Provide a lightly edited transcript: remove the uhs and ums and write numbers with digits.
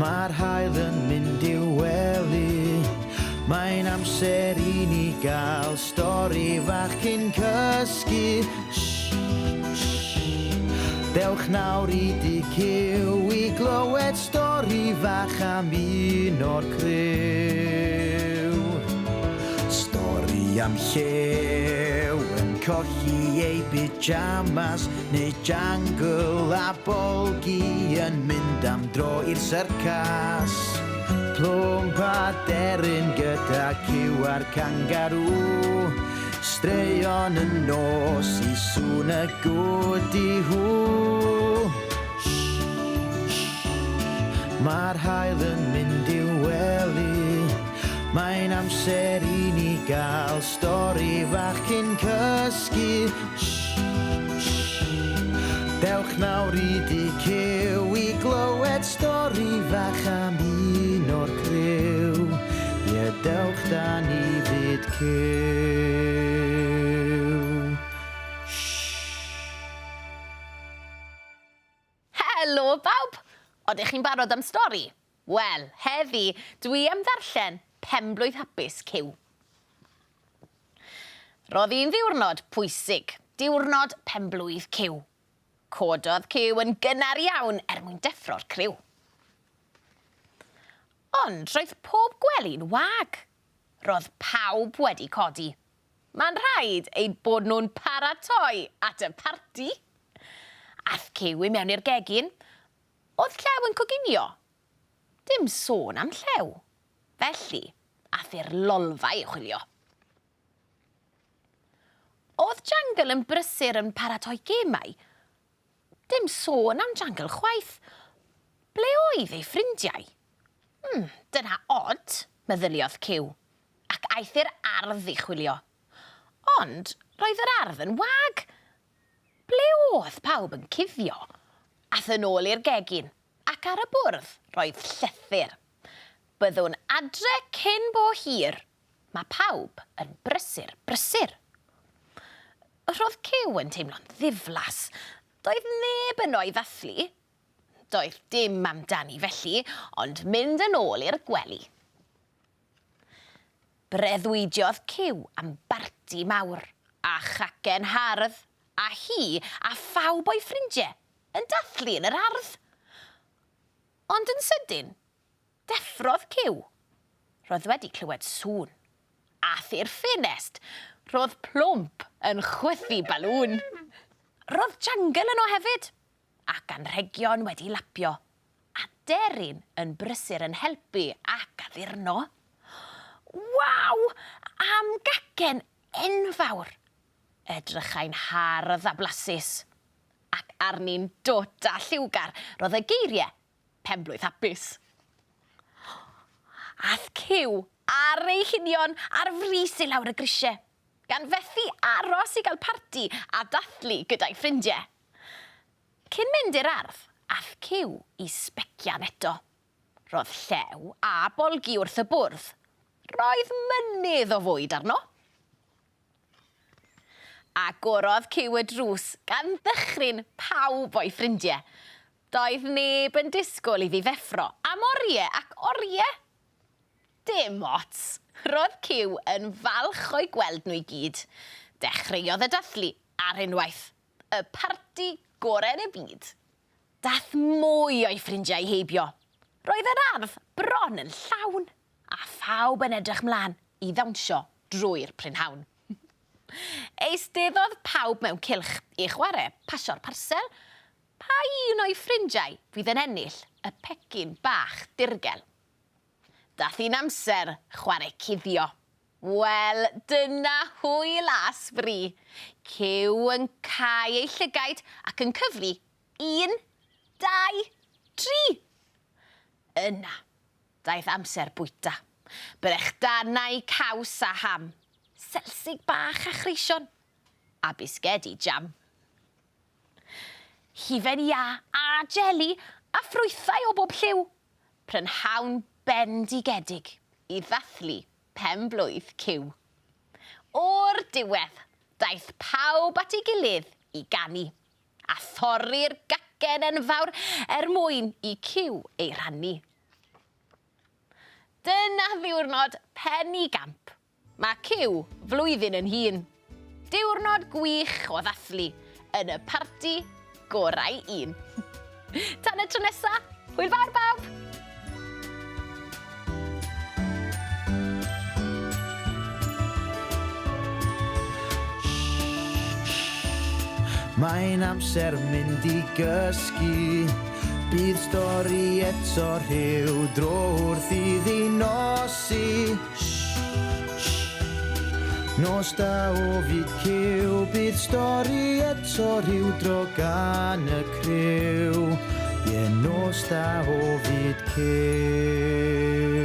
Mae'r haul yn mynd i'w wely. Mae'n amser i ni gael stori fach cyn cysgu. Shh, shh. Dewch nawr i dŷ Cyw i glywed stori fach am un o'r criw. Stori am llew yn colli ei pyjamas neu jangle a bolgi yn mynd am dro i'r syrcas. Plwmp a deryn gyda cyw a'r cangarŵ. Straeon y nos i sŵn y gwdi-hw. Mae'r haul yn mynd i'w wely. Mae'n amser i ni gael stori fach cyn cysgu. Dewch nawr i dŷ Cyw i glywed stori fach am un o'r criw. Ie, dewch da ni fyd Cyw. Helo bawb! Odych chi'n barod am stori? Wel, heddi, dwi am ddarllen Penblwydd Hapus Cyw. Roedd hi'n ddiwrnod pwysig, diwrnod penblwydd Cyw. Cododd Cyw yn gynnar iawn er mwyn deffro'r criw. Ond roedd pob gwely'n wag. Roedd pawb wedi codi. Mae'n rhaid eu bod nhw'n paratoi at y parti. Ath Cyw i mewn i'r gegin. Oedd Llew yn coginio? Dim sôn am Llew. Felly, ath i'r lolfa i chwilio. Oedd Jangle yn brysur yn paratoi gemau? Dim sôn am Jangle chwaith. Ble oedd ei ffrindiau? Hmm, dyna od, meddyliodd Cyw, ac aeth i'r ardd i chwilio. Ond roedd yr ardd yn wag. Ble oedd pawb yn cuddio? Ath yn ôl i'r gegin, ac ar y bwrdd roedd llythyr. Byddwn adre cyn bo hir. Mae pawb yn brysur, brysur. Roedd Cyw yn teimlo'n ddiflas. Doedd neb yno i ddathlu. Doedd dim amdani felly, ond mynd yn ôl i'r gwely. Breuddwydiodd Cyw am barti mawr, a chacen hardd, a hi a phawb o'i ffrindie yn dathlu yn yr ardd. Ond yn sydyn, deffrodd Cyw. Roedd wedi clywed sŵn. Ath i'r ffenest. Roedd Plwmp yn chwythu balŵn. Roedd Jangle yno hefyd, ac anrhegion wedi lapio, a deryn yn brysur yn helpu ac addurno. Waw! Am gacen enfawr! Edrychai'n hardd a blasus, ac arni'n dwt a lliwgar roedd y geiriau penblwydd hapus. Ath Cyw ar ei hunion ar frys i lawr y grisiau, gan fethu aros i gael parti a dathlu gyda'i ffrindiau. Cyn mynd i'r ardd, ath Cyw i sbecian eto. Roedd Llew a Bolgi wrth y bwrdd. Roedd mynydd o fwyd arno. Agorodd Cyw y drws gan ddychryn pawb o'i ffrindiau. Doedd neb yn disgwyl iddi ddeffro am oriau ac oriau. Dim ots! Roedd Cyw yn falch o'u gweld nhw i gyd. Dechreuodd y dathlu ar unwaith. Y parti gore yn y byd. Daeth mwy o'i ffrindiau heibio. Roedd yr ardd bron yn llawn, a phawb yn edrych mlaen i ddawnsio drwy'r prynhawn. Eisteddodd pawb mewn cylch i chwarae pasio'r parsel. Pa un o'i ffrindiau fydd yn ennill y pecyn bach dirgel? Daeth hi'n amser chwarae cuddio. Wel, dyna hwyl a sbri. Cyw yn cau ei llygaid ac yn cyfri un, dau, tri. Yna, daeth amser bwyta. Brechdanau caws a ham, selsig bach a chreision, a bisgedi jam. Hufen iâ a jeli a ffrwythau o bob lliw. Prynhawn bendigedig i ddathlu pen-blwydd Cyw. O'r diwedd, daeth pawb at ei gilydd i ganu, a thorri'r gacen enfawr er mwyn i Cyw ei rhannu. Dyna ddiwrnod penigamp. Mae Cyw flwyddyn yn hŷn. Diwrnod gwych o ddathlu yn y parti gorau un. Tan y tro nesa, hwyl fawr bawb! Mae'n amser mynd i gysgu. Bydd stori eto rhyw dro wrth iddi nosi. Nos da o fyd cyw, bydd stori eto rhyw dro gan y criw. Ie, nos da o fyd cyw.